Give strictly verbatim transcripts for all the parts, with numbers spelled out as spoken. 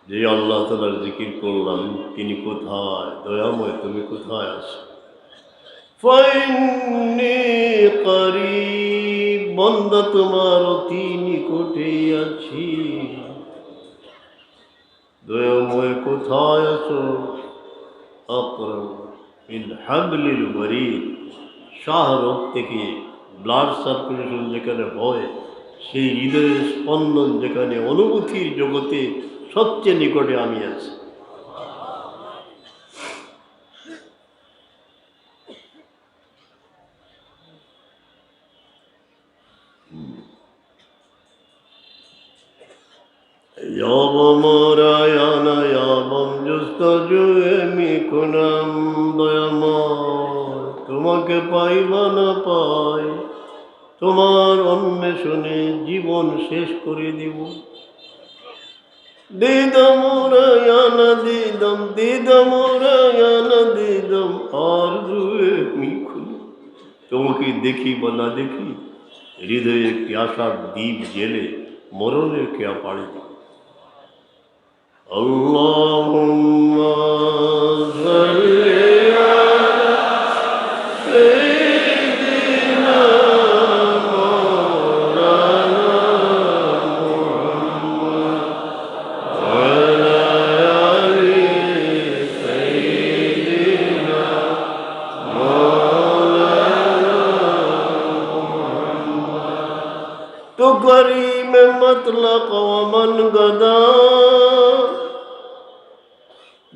যে আল্লাহ তাআলার জিকির করলাম, তিনি কোথায়? দয়াময়, তুমি কোথায় আছো? ফাইন্নি করিব, বান্দা তোমার অতি নিকটে আছি। দয়াময় কোথায় আছো? আকরাব মিন হাবলিল ওয়ারিদ। শাহরগ থেকে ব্লাড সার্কুলেশন যেখানে হয়, সেই হৃদয়ের স্পন্দন যেখানে অনুভূতির জগতে সবচেয়ে নিকটে আমি আছি। یا بم رایان یا بم جستجوی می‌کنم، দয়াময়, তোমাকে পাই বা না পাই, তোমার অন্বেষণে জীবন শেষ করে দিব। دیدم رایان دیدم، دیدم رایان دیدم، آرزوی می‌کنم। তোমাকে দেখি বা না দেখি, হৃদয়ে একটি আশার দীপ জেলে মরণের কেয়া পাড়ি দিই। اللهم صل على سيدنا مولانا محمد وعلى آل سيدنا مولانا محمد. تو کریم مطلق و من گدا.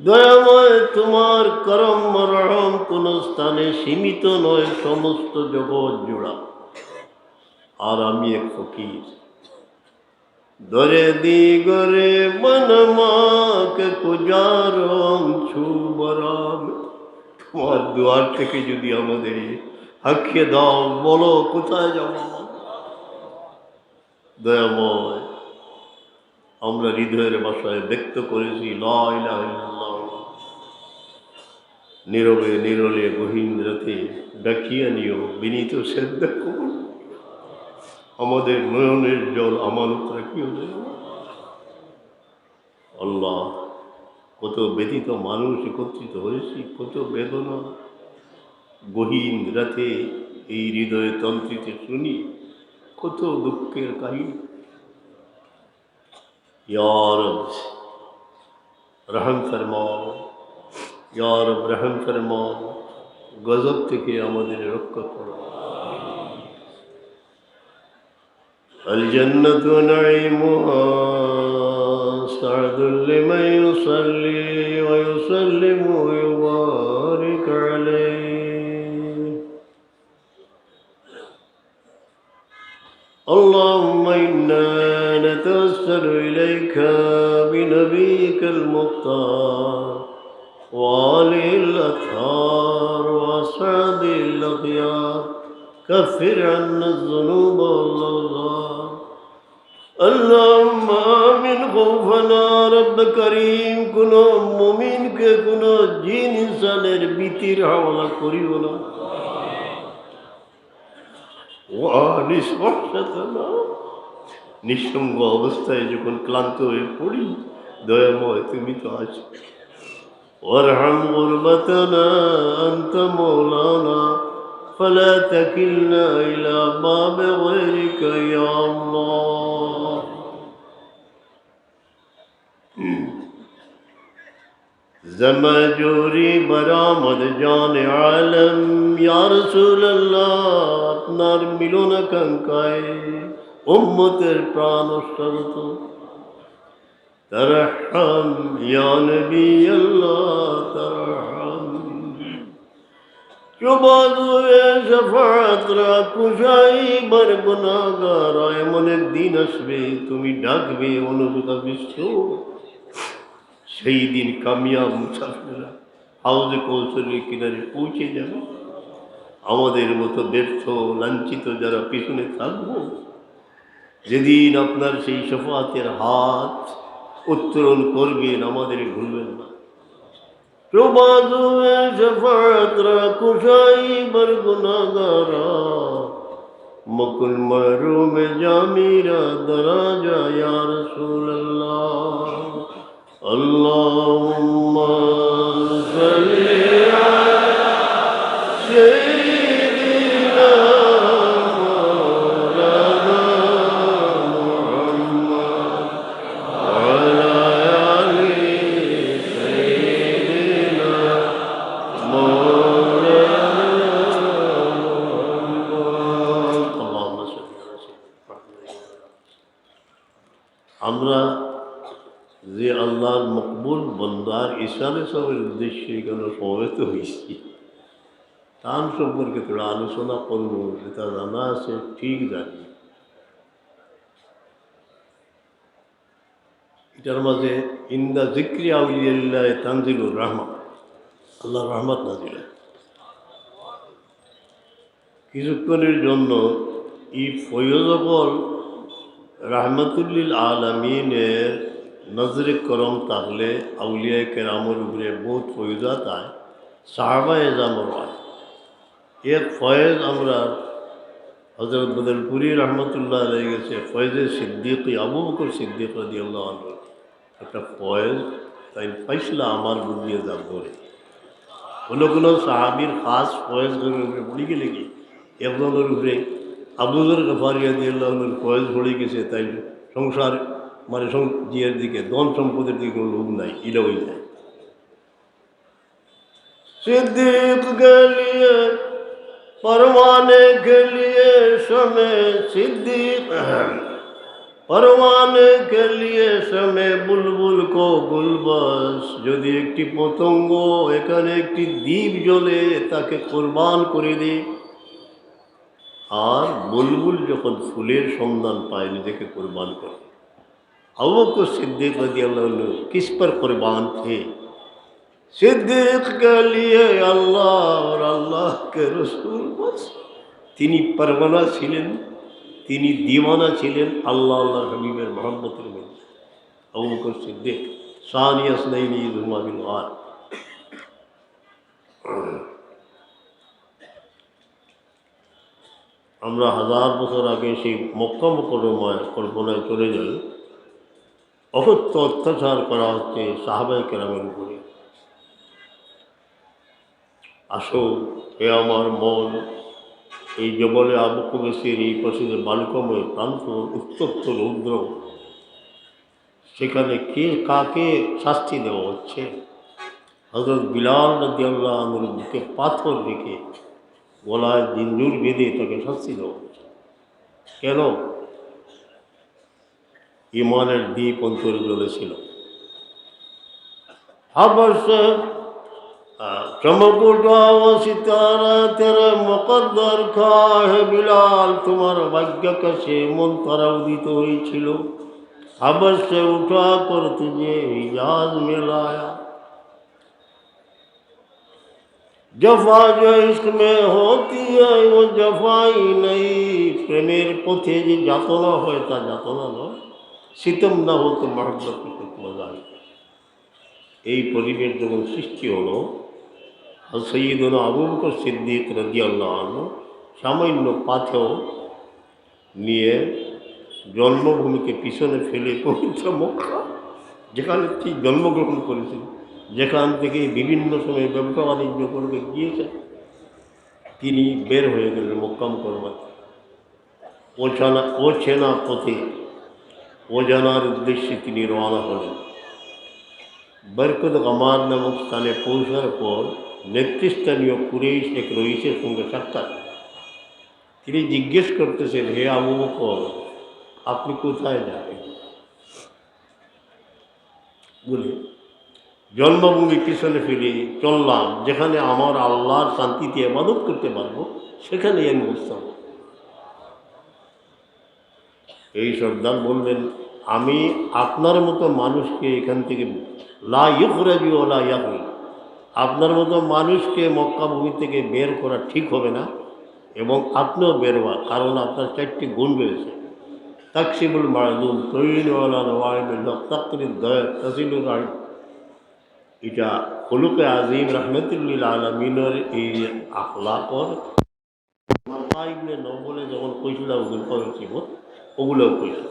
দয়াময়, তোমার করম রহম কোন স্থানে সীমিত নয়, সমস্ত জগৎ জুড়া। আর আমি এক ফকির। در دیگر من ما که کجا روم چو برم. তোমার দুয়ার থেকে যদি আমাদের হাঁকিয়ে দাও, বলো কোথায় যাব? দয়াময়, আমরা হৃদয়ের ভাষায় ব্যক্ত করেছি লা ইলাহা ইল্লাল্লাহ। নীরবে নিরলে গহীন রাতে ডাকিয়া নিও, বিনীত সেজদা কবুল। আমাদের নয়নের জল আমানত রাখিও দয়াময়। আল্লাহ, কত ব্যথিত মানুষ একত্রিত হয়েছি, কত বেদনা। গহীন রাতে এই হৃদয় তন্ত্রীতে শুনি কত দুঃখের কাহিনী। ইয়া রব, রহম ফরমাও। ইয়া রব, রহম ফরমাও। গজব থেকে আমাদের রক্ষা করো। الجنة ونعيمها سعد لمن يصلي ويسلم ويبارك عليه. اللهم إنا نتوسل إليك بنبيك المختار وآله الأطهار وأصحابه الأخيار. كفر عنا الذنوب والأوزار. اللهم آمن خوفنا رب كريم. কোনো মুমিনকে কোনো জিন ইনসানের ভীতির হাওয়ালা করিও না। وآنس وحشتنا. নিঃসঙ্গ অবস্থায় যখন ক্লান্ত হয়ে পড়ি, দয়াময় তুমি তো আছো। وارحم غربتنا أنت مولانا فلا تكلنا إلى باب غيرك يا الله. ز مهجوری برآمد جان عالم، یا رسول اللہ، আপনার মিলন আকাঙ্ক্ষায় উম্মতের প্রাণ উৎসর্গ। ترحم یا نبی اللہ، ترحم. چو بازوی شفاعت را کشایی بر گناهگارا. এমন এক দিন আসবে, তুমি ডাকবে, অনুরোধ আবিষ্ট, সেই দিন কামিয়াব মুসাফিররা হাউজে কৌসরের কিনারে পৌঁছে যাবে। আমাদের মতো ব্যর্থ, লাঞ্ছিত যারা পিছনে থাকবো, যেদিন আপনার সেই শফাআতের হাত উত্তোলন করবেন, আমাদের ভুলবেন না। چو بازوی شفاعت را کشایی بر گناهگارا، مکن محروم جامی را دراجا یا رسول اللہ. اللهم صل على سيدنا مولانا محمد وعلى آل سيدنا مولانا محمد. اللهم صل على سيدنا محمد. আমরা যে আল্লাহর মকবুল বন্দার ইসালে সবের উদ্দেশ্যে এখানে সমবেত হয়েছি, তার সম্পর্কে থোড়া আলোচনা করব। যেটা জানা আছে ঠিক জানি। এটার মাঝে ইন্দা জিক্রি আউলিয়াল্লাহ তানজিলুর রহমা, আল্লাহর রহমত নাজিল হয়। কিছুক্ষণের জন্য এই ফয়জ অকল রাহমাতুল্লিল আলামিনের নজরে করম থাকলে আউলিয়ায়ে কেরামের উপরে বহুত ফয়জাত আয়, সাহাবায়ে জামর আয়। এক ফয়েজ আমরা হযরত বদরপুরী রহমতুল্লাহ আলাইহি গেছে, ফয়েজে সিদ্দিকী, আবু বকর সিদ্দিক রাদিয়াল্লাহু আনহু। একটা ফয়েজ তাইন পাইছিলা আমার বুক দিয়া যার ধরে। কোনো কোনো সাহাবীর খাস ফয়েজ করে উপরে পড়ি গেলে কি, একজনের উপরে আবু যর গফারী রাদিয়াল্লাহু আনহুর ফয়েজ পড়ি গেছে, তাইন সংসার মানে সং-, ইয়ের দিকে, ধন সম্পদের দিকে কোনো লোভ নাই, ইলা হয়ে যায়। صدیق کے لیے، پروانے کے لیے شمع صدیق، پروانے کے لیے شمع بلبل کو گل بس। যদি একটি পতঙ্গ এখানে একটি দীপ জ্বলে, তাকে কোরবান করে দে। আর বুলবুল যখন ফুলের সন্ধান পায়, নিজেকে কোরবান করে। আবু বকর সিদ্দিক রাদিয়াল্লাহু আনহু کس پر قربان تھے؟ صدیق کے لیے اللہ اور اللہ کے رسول بس। তিনি পরওয়ানা ছিলেন, তিনি দিওয়ানা ছিলেন আল্লাহ, আল্লাহর হাবিবের মহব্বতের মধ্যে। আবু বকর সিদ্দিক, ثانی اثنین اذ هما في الغار। আমরা হাজার বছর আগে সেই মক্কা মুকাররমায় কল্পনায় চলে যাই। অকথ্য অত্যাচার করা হচ্ছে সাহাবায়ে কেরামের উপরে। আসো, হে আমার মন, এই জবলে আবু কুবেসের এই পাশে যে বালুকাময় প্রান্ত, উত্তপ্ত রৌদ্র, সেখানে কে কাকে শাস্তি দেওয়া হচ্ছে? হযরত বিলাল রাদিয়াল্লাহু আনহুর বুকে পাথর রেখে, গলায় জিঞ্জুর বেঁধে তাকে শাস্তি দেওয়া হচ্ছে। কেন? ইমানের দীপ অন্তরে জ্বলেছিল। হাবশ, আহ, চমক উঠা ও সিতারা তেরে মুকদ্দর কা হে বিলাল, তোমার ভাগ্য আকাশে এমন তারা উদিত হয়েছিল। হাবশ সে উঠা কর তুঝে হিজাজ মে লায়া। জফা জো ইশক মে হোতি হ্যায়, ও জফা হি নেই। প্রেমের পথে যে যাতনা হয়, তা যাতনা নয়। সিতম না হো তো মহব্বত কি কুছ মজা নেই। এই পরিবেশ যখন সৃষ্টি হলো, আর সৈয়দনা আবু বকর সিদ্দিক রাদিয়াল্লাহু আনহু সামান্য পাথর নিয়ে জন্মভূমিকে পিছনে ফেলে পবিত্র মক্কা, যেখানে তিনি জন্মগ্রহণ করেছেন, যেখান থেকে বিভিন্ন সময় ব্যবসা বাণিজ্য করে গিয়েছেন, তিনি বের হয়ে গেলেন মক্কা মুকাররমায়। অচেনা, অচেনা পথে অজানার উদ্দেশ্যে তিনি রওনা হলেন। বরকত গামার নামক স্থানে পৌঁছার পর নেতৃস্থানীয় কুরাইশ এক রইসের সঙ্গে সাক্ষাৎ। তিনি জিজ্ঞেস করতেছেন, "হে আবু বকর, আপনি কোথায় যাবেন?" বলে, "জন্মভূমি পিছনে ফেলে চললাম, যেখানে আমার আল্লাহর শান্তিতে ইবাদত করতে পারবো, সেখানে আমি অবস্থান করব।" এই সর্দার বললেন, "আমি আপনার মতো মানুষকে এখান থেকে, লা ইউখরাজু ওয়া লা ইয়াখরুজ, আপনার মতো মানুষকে মক্কা ভূমি থেকে বের করা ঠিক হবে না, এবং আপনিও বের হওয়া, কারণ আপনার চারটি গুণ রয়েছে। তাকসিবুল মাদুম, তুইনু আলা নওয়াইবিল হক, তাকরিদ দয়া, তাসিলুর রাহিম।" এটা খুলুকে আজিম রহমতুল্লিল আলামিনের এই আখলাকর। মাতা ইবনে নবলে যখন কইছিল ওগুলো করেছিল, ওগুলোও কইছিল।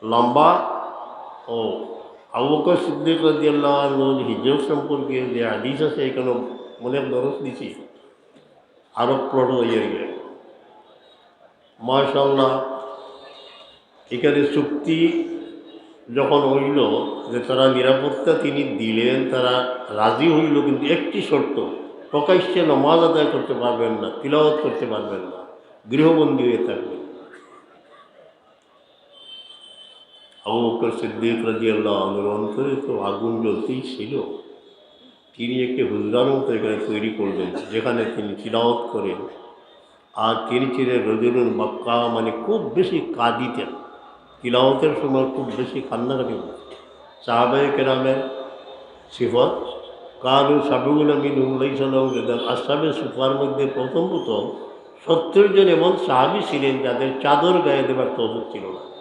লম্বা ও, আবু বকর সিদ্দিক রাদিয়াল্লাহু আনহুর হিজরত সম্পর্কে যে হাদিস আছে, এখানে অনেক দরস দিছি, আরো প্লট হয়ে গেল। মাশাআল্লাহ, এখানে চুক্তি যখন হইল যে তারা নিরাপত্তা তিনি দিলেন, তারা রাজি হইল, কিন্তু একটি শর্ত, প্রকাশ্যে নামাজ আদায় করতে পারবেন না, তিলাওয়াত করতে পারবেন না, গৃহবন্দী হয়ে থাকবেন। আবু বকর সিদ্দিক রাদিয়াল্লাহু আনহুর অন্তরে তো আগুন জ্বলতেই ছিল। তিনি একটি হুজরার মতো এখানে তৈরি করলেন, যেখানে তিনি তিলাওয়াত করেন। আর তিনি ছিলেন রজুলুন বাক্কা, মানে খুব বেশি কাঁদিতেন, তিলাওয়াতের সময় খুব বেশি কান্নাকাটি হতো। সাহাবায়ে কেরামের সিফত, কানু সাবউনা মিনহুম লাইসা লাহুম রিদা। আসহাবে সুফার মধ্যে প্রথম প্রথম সত্তর জন এমন সাহাবী ছিলেন, যাদের চাদর গায়ে দেবার তৌফিক ছিল না,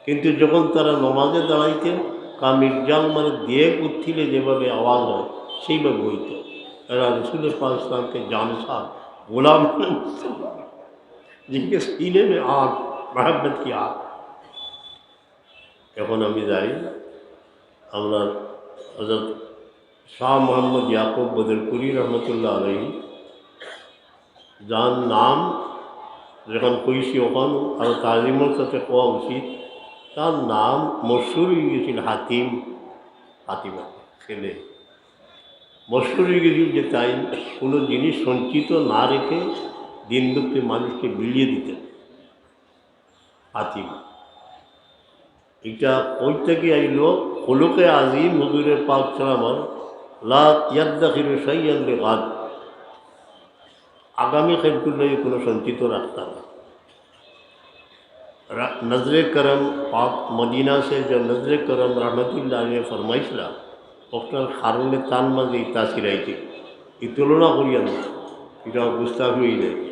কিন্তু যখন তারা নমাজে দাঁড়াইতেন, কামির জাল মানে দেগ উঠিলে যেভাবে আওয়াজ হয়, সেইভাবে হইত। এরা রসুল পাক ইসলামকে জান সাহেব, গোলাম মনে করতেন। জিজ্ঞেস ইলেমে আর মোহাম্মদ কি আর। এখন আমি যাই, আমরা হযরত শাহ মোহাম্মদ ইয়াকুব বদরপুরি রহমতুল্লাহ আলাইহি, যার নাম যখন কইছি, ওখান আরো তাজিমর সাথে কওয়া উচিত, তার নাম মশহুর হয়ে গেছিল হাতিম, হাতিমা ছেলে। মশহুর হয়ে গেছিল যে তাই কোনো জিনিস সঞ্চিত না রেখে দিন দুঃখে মানুষকে বিলিয়ে দিতেন। হাতিম। এটা কই থেকে আইলো? খুলুকে আজিম হুজুরে পাক সালামর, "লা ইয়াদ্দাখিরু শাইয়ান লিগাদ।" আগামী খেলকুর লাগি কোনো সঞ্চিত রাখতা না। রা-, নজরে করম পাক মদিনা সে যে নজরে করম রহমতুল্লাহ আলাইহি ফরমাইছিলা, ওটার কারণে তার মাঝে এই তাসির আইছে। এই তুলনা করিয়া না, এটা গুস্তাখি হয়ে যায়।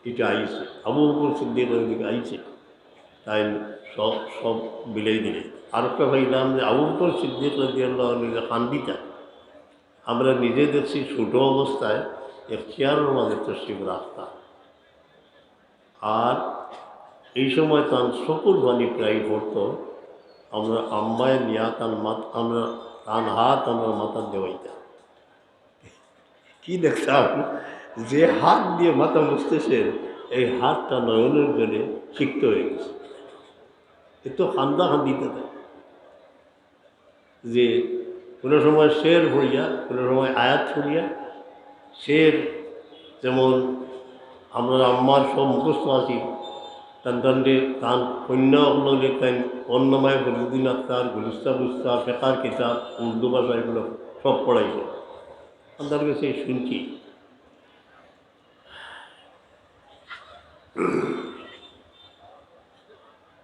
এটা আইছে, আবু বকর সিদ্দিক আইছে। তাই সব, সব মিলাই দিলে। আরেকটা পাইলাম যে আবু বকর সিদ্দিক রাদিয়াল্লাহু আনহু যে কান্দিতা, আমরা নিজে দেখছি ছোট অবস্থায় এক চেয়ারের মাঝে তশরিফ রাখতা। আর এই সময় তার চকুর পানি প্রায় পড়তো। আমরা আম্মায় নিয়া তার মাত-, আমরা তার হাত আমরা মাথার দেওয়াইতাম। কি দেখতাম, যে হাত দিয়ে মাথা মুছতেছেন, এই হাতটা নয়নের জলে সিক্ত হয়ে গেছে। এত কান্দা কান্দিতে থাকে যে কোনো সময় শের পড়িয়া, কোনো সময় আয়াত পড়িয়া। শের যেমন আমরা আম্মার সব মুখস্থ আছি, তান তানরে তান কন্যা অকলরে তাই অন্নমায় ফরিদুদ্দিন আক্তার, গুলিস্তা বুস্তা, ফেকার কিতাব, উর্দু ভাষা এগুলো সব পড়াইছে। তার কাছে শুনছি।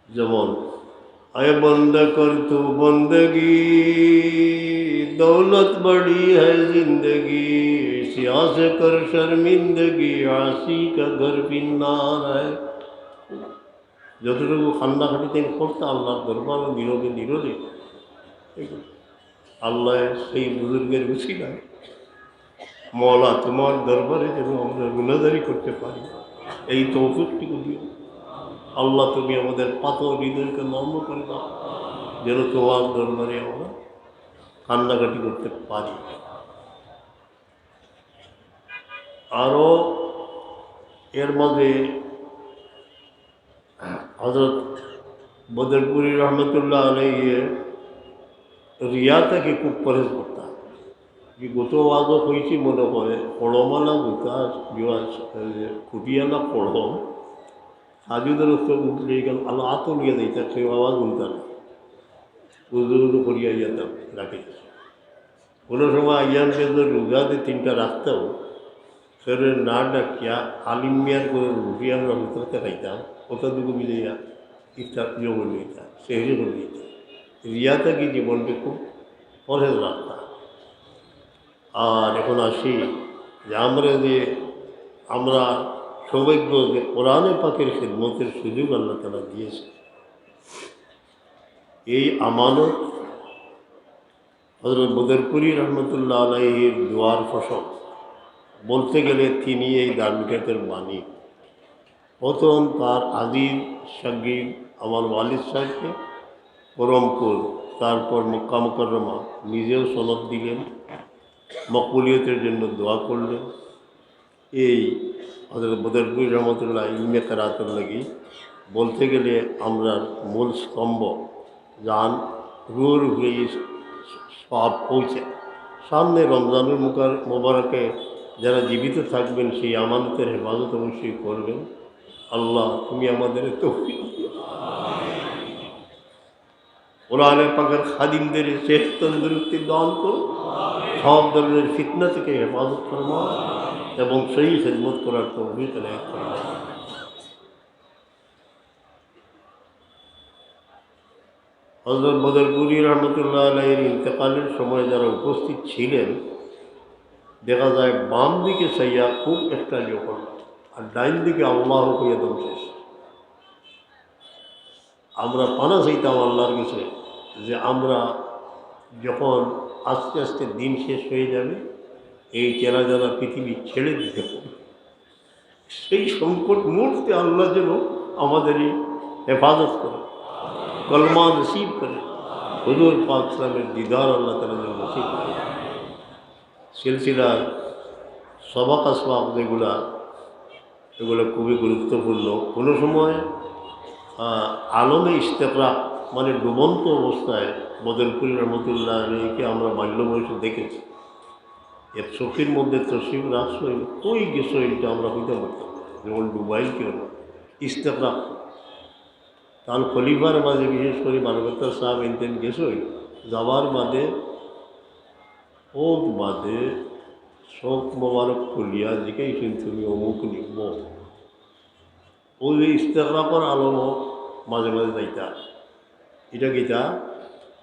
যেমন, "اے بندہ کر تو بندگی، دولت بڑی ہے زندگی، سیاہ سے کر شرمندگی، عاصی کا گھر فی النار ہے۔" যতটুকু কান্নাকাটি তাইন করতা আল্লাহর দরবারো নীরবে নীরবে, আল্লাহ সেই বুজুর্গের উসিলায়, মওলা, তোমার দরবারে যেন আমরা গুনাহগারি করতে পারি, এই তৌফিকটুকু দিও। আল্লাহ, তুমি আমাদের পাথর হৃদয়কে নরম করে দাও, যেন তোমার দরবারে আমরা কান্নাকাটি করতে পারি। আরও এর মাঝে হযরত বদরপুরি রহমতুল্লাহ আলাইহি রিয়া থেকে খুব পরহেজ করতা। যে গত ওয়াজও কইছি মনে করে, কলমওয়ালা জুতা, জুয়া, খুঁটিওয়ালা কলম, সাজুদের উত্তর উঠলে এখানে আল্লাহ আত লিয়ে দিতা, কেউ আওয়াজ শুনতা না। উজু উজু করিয়া যেতাম রাখি। কোনো সময় আইয়াম যে রোজা যে তিনটা রাখতাম, ফেরে না ডাকিয়া আলিম মিয়ার ঘরে রুটি আমরা হুতরাতে খাইতাম, কতটুকু মিলাইয়া ইফতার ইয়ে করে নিতাম, সেহরি করে নিতাম। রিয়া থাকি জীবনকে খুব পরহেজ রাখতাম। আর এখন আসি যে আমরা যে, আমরা সৌভাগ্য যে কোরআনে পাকের খেদমতের সুযোগ আল্লাহ তাআলা দিয়েছে। এই আমানত হযরত বদরপুরি রহমতুল্লাহ আলাইহির দোয়ার ফসল। বলতে গেলে তিনি এই দারুল কিরাতের মালিক। প্রথম তার আজিজ শাগরিদ আমার ওয়ালিদ সাহেবকে বহরমপুর তারপর মক্কা মুকাররমা নিজেও সনদ দিলেন, মকবুলিয়তের জন্য দোয়া করলেন। এই হযরত বদরপুরী রহমতুল্লাহ ইলমে কেরাতর লাগি বলতে গেলে আমরার মূল স্তম্ভ, যান রুহুর উপরে এই সওয়াব পৌঁছে। সামনে রমজানুল মুকার-, মোবারকে যারা জীবিত থাকবেন, সেই আমানতের হেফাজত অবশ্যই করবেন। আল্লাহ, তুমি আমাদের তৌফিক দিও। কোরআনে পাকের খাদিমদের শেষ তন্দুরুস্তি দান করো, সব ধরনের ফিতনা থেকে হেফাজত ফরমাও এবং সহি খেদমত করার তৌফিক এনায়েত ফরমাও। হযরত বদরপুরী রহমতুল্লাহ আলাইহির ইন্তেকালের সময় যারা উপস্থিত ছিলেন, দেখা যায় বাম দিকে চাইয়া খুব একটা ইয়ে করল, আর ডাইন দিকে আল্লাহ কইয়া দম শেষ। আমরা পানা চাইতাম আল্লাহর কাছে যে আমরা যখন আস্তে আস্তে দিন শেষ হয়ে যাবে, এই চেনা জানা পৃথিবী ছেড়ে দিতে হবে। সেই সংকট মুহূর্তে আল্লাহ যেন আমাদের এই হেফাজত করে, কলমা নসিব করে, হুজুর পাক সাল্লামের দিদার আল্লাহ তাআলা যেন নসিব করে। সিলসিলার সবাক আসবাক যেগুলা, এগুলো খুবই গুরুত্বপূর্ণ। কোনো সময়, আহ, আলমে ইস্তেগরাক, মানে ডুবন্ত অবস্থায় বদরপুরী রহমতুল্লাহ আলাইহিকে আমরা বাল্য বয়সে দেখেছি। এক চোখের মধ্যে তশরিফ রাখছইন, কই গেছইন, এটা আমরা কইতাম পারতাম না। যেমন ডুবাইল কেউ না, ইস্তেগরাক। তান খলিফার মাঝে বিশেষ করে বারবেত্তার সাহেব এনতেন গেছইন, যাবার বাদে, ও বাদে চোখ মোবারক খুলিয়া জিজ্ঞাসা, "তুমি অমুক নি?" ও যে ইস্তেগরাকর আলমও মাঝে মাঝে যাইতা। এটা কিতা?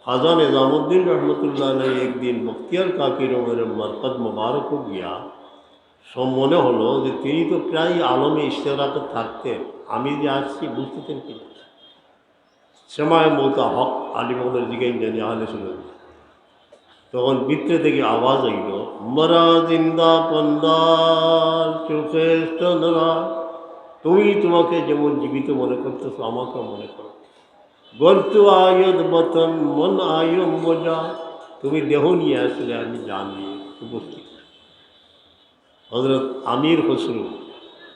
খাজা নিজামুদ্দিন রহমতুল্লাহ আলাইহি একদিন বখতিয়ার কাকি রঙের মারকাত মোবারক গিয়া সব মনে হলো যে তিনি তো প্রায় আলমে ইস্তেগরাকে থাকতেন, আমি যে আসছি বুঝতেছেন কি না? সেমায় মৌতা হক আলী মৌলার দিকে জানি আহলে সুন্নাত। তখন ভিতরে থেকে আওয়াজ আইল, "মরা জিন্দা পন্দার চোখে চন্দ্রা, তুমি তোমাকে যেমন জীবিত মনে করতেছো, আমাকে মনে করো। গর্ত আয়ত বতন মন আয়ো মজা, তুমি দেহ নিয়ে আসলে আমি জান নিয়ে উপস্থিত।" হযরত আমির খসরু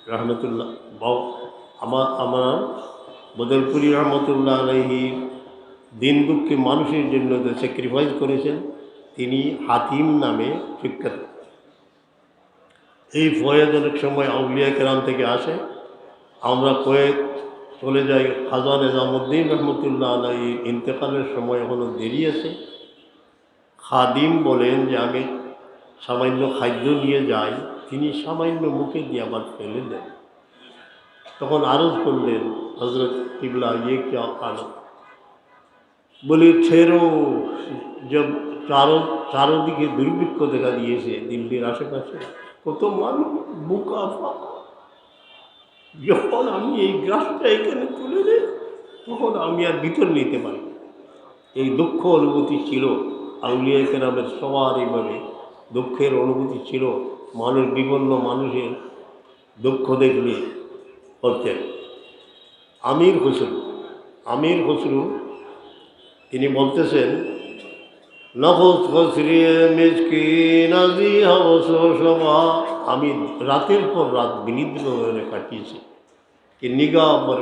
রহমতুল্লাহ, বাও-, আমা-, আমার বদরপুরী রহমতুল্লাহ আলাইহি দিন দুঃখী মানুষের জন্য যে স্যাক্রিফাইস করেছেন, তিনি হাতিম নামে বিখ্যাত। এই ফয়েজ অনেক সময় আউলিয়া কেরাম থেকে আসে। আমরা কয়েক চলে যাই, খাজা নিজামুদ্দিন রহমতুল্লাহ আলাইহি ইন্তেকালের সময় এখনো দেরি আছে। খাদিম বলেন যে, "আমি সামান্য খাদ্য নিয়ে যাই।" তিনি সামান্য মুখে দিয়ে আবার ফেলে দেন। তখন আরজ করলেন, "হযরত কিবলা, ইয়ে কিয়া হালত?" বলে, "ঠেরো, জব চারো, চারোদিকে দুর্ভিক্ষ দেখা দিয়েছে দিল্লির আশেপাশে, কত মানুষ বুকা ফাঁকা।" যখন আমি এই গ্রাসটা এখানে তুলে দেই, তখন আমি আর ভিতরে নিতে পারি না। এই দুঃখ অনুভূতি ছিল, আউলিয়া কেরামের সবার এইভাবে দুঃখের অনুভূতি ছিল। মানুষ, বিপন্ন মানুষের দুঃখ দেখলে করতেন। আমির খসরু, আমির খসরু তিনি বলতেছেন, "নখত খসরিয়ে মিসকিন আজি হবস সভা।" আমি রাতের পর রাত বিনিদ্র হয়ে কাটিয়েছি। কি নিগা পর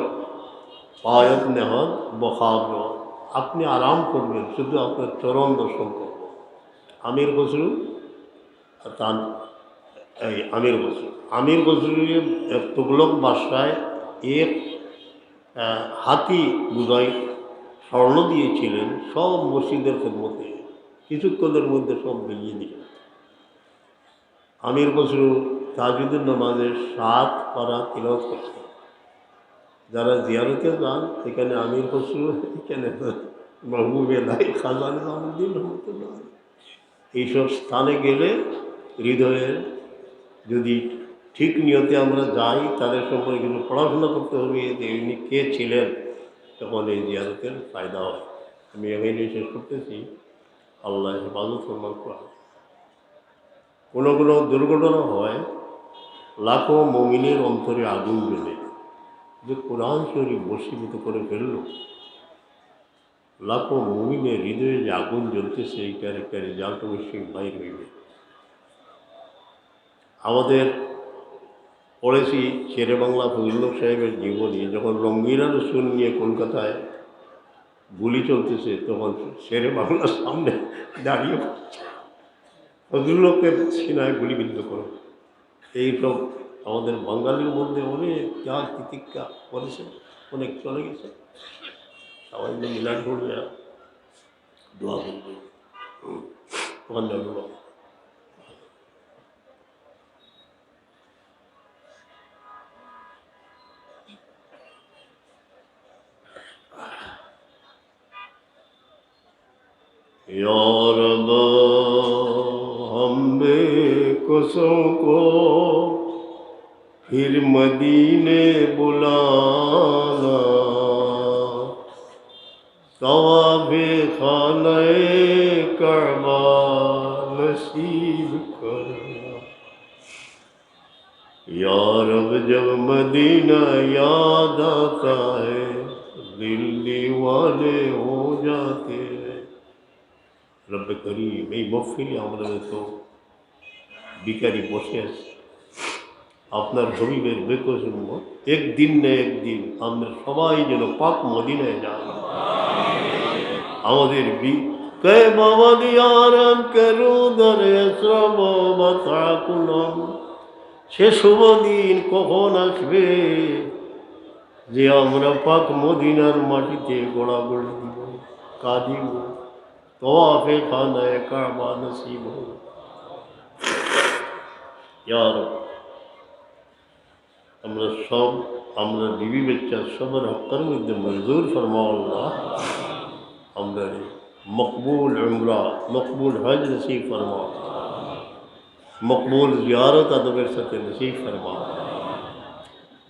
পায়ত নেহন বখাব নেহন, আপনি আরাম করবেন, শুধু আপনার চরণ দর্শন করব। আমির খসরু, তান এই আমির খসরু, আমির খসরু এক তুগলক বাদশায় এক, আহ, হাতি বোঝাই স্বর্ণ দিয়েছিলেন সব মসজিদের খেদমতে। কিছুক্ষণের মধ্যে সব বিলিয়ে দিলেন। আমির খসরু তাহাজ্জুদের নামাজে সাত পারা তিলাওয়াত করতেন। যারা জিয়ারতে যান, এখানে আমির খসরু, এখানে মাহবুবে এলাহি খাজা নিজামুদ্দিন রহমতুল্লাহ। এইসব স্থানে গেলে হৃদয়ে যদি ঠিক নিয়তে আমরা যাই, তাদের সম্পর্কে কিছু পড়াশোনা করতে হবে যে ইনি কে ছিলেন, তখন এই জিয়ারতের ফায়দা হয়। আমি এখানে শেষ করতেছি। আল্লাহ হেফাজত ফরমান। কোরআন, কোনো কোনো দুর্ঘটনা হয়, লাখো মুমিনের অন্তরে আগুন জ্বলে, যে কোরআন শরীফ বশীভূত করে ফেলল। লাখো মুমিনের হৃদয়ে যে আগুন জ্বলতেছে, এইটার একটা রেজাল্ট অবশ্যই বাইর হইবে। আমাদের পড়েছি শেরে বাংলা ফজলুল হক সাহেবের জীবনী, যখন রঙ্গিলা রসুন নিয়ে কলকাতায় গুলি চলতেছে, তখন শেরে বাংলার সামনে দাঁড়িয়ে ফজলুল হকের সিনায় গুলিবিদ্ধ করে। এইসব আমাদের বাঙালির মধ্যে অনেক ত্যাগ তিতিক্ষা করেছে, অনেক চলে গেছে। সবাই মিলে মিলাদ পড়বে আর দোয়া করবে। ওখানে যাবো। یا رب، ہم بے کسوں کو پھر مدینے بلانا، طواف خانہ کعبہ نصیب کرنا۔ یا رب، جب مدینہ یاد آتا ہے، دل دیوانے ہو جاتے ہیں۔ রব্বে করিম, এই মহফিলে আমরা তো ভিখারি বসে আছি, আপনার হাবিবের বেকসুর উম্মত, একদিন না একদিন আমরা সবাই যেন পাক মদিনায় যাই। আমাদের বি-, কে বাবা দিয়ারাম কে রুদার এসরাম বাতাকুলম। সে শুভ দিন কখন আসবে যে আমরা পাক মদিনার মাটিতে গড়াগড়ি দিব, কাঁদিব, তওয়াফে খানায়ে কাবা নসিব হোক। ইয়া রব, আমরা সব, আমরা বিবি বাচ্চা সবর হকর মধ্যে মঞ্জুর ফরমাও আল্লাহ। আমরা মকবুল উমরা, মকবুল হজ নসিব ফরমাও, মকবুল জিয়ারত আদবের সাথে নসিব ফরমাও।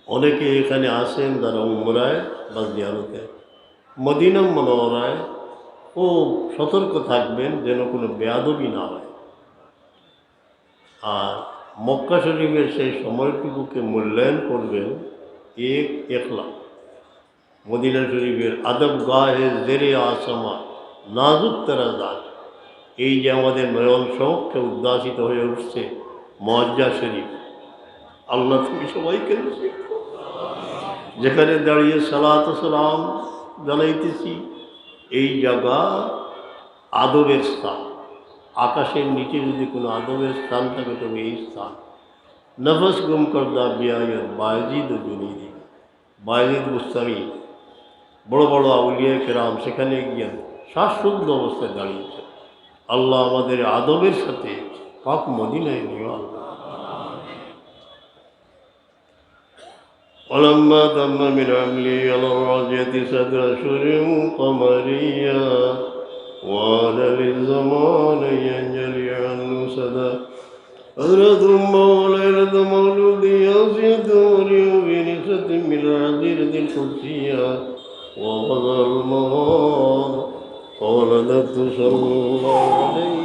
অনেকে এখানে আসেন যারা উমরায় বা জিয়ারতে, মদিনা মুনাওয়ারায়, খুব সতর্ক থাকবেন যেন কোনো বেয়াদবি না হয়। আর মক্কা শরীফের সেই সময়টুকুকে মূল্যায়ন করবেন এক একলা। মদিনা শরীফের আদব গাহে জেরে আসমা নাজুক তারা জাত, এই যে আমাদের নয়ন সমক্ষে উদ্ভাসিত হয়ে উঠছে মুআজ্জা শরীফ, আল্লাহ তুমি সবাইকে নসিব করো। যেখানে দাঁড়িয়ে সালাত ও সালাম জানাইতেছি, এই জায়গা আদবের স্থান। আকাশের নিচে যদি কোনো আদবের স্থান থাকে, তবে এই স্থান। নফস গুম করদা বিআইয়ত বায়েজিদ ও জুনেইদি, বায়েজিদ বুস্তামি, বড় বড় আউলিয়া কেরাম সেখানে গিয়ে শ্বাসরুদ্ধ অবস্থায় দাঁড়িয়েছে। আল্লাহ আমাদের আদবের সাথে পাক মদিনায় নিও আল্লাহ। ولما تم من حمله على الراجحة ستة أشهر قمرية، وعاد للزمان ينجلي عنه سدى. حضرت أمه ليلة مولده آسية مريم في نسوة من الحظيرة القدسية، وأخذها المخاض فولدته صلى الله عليه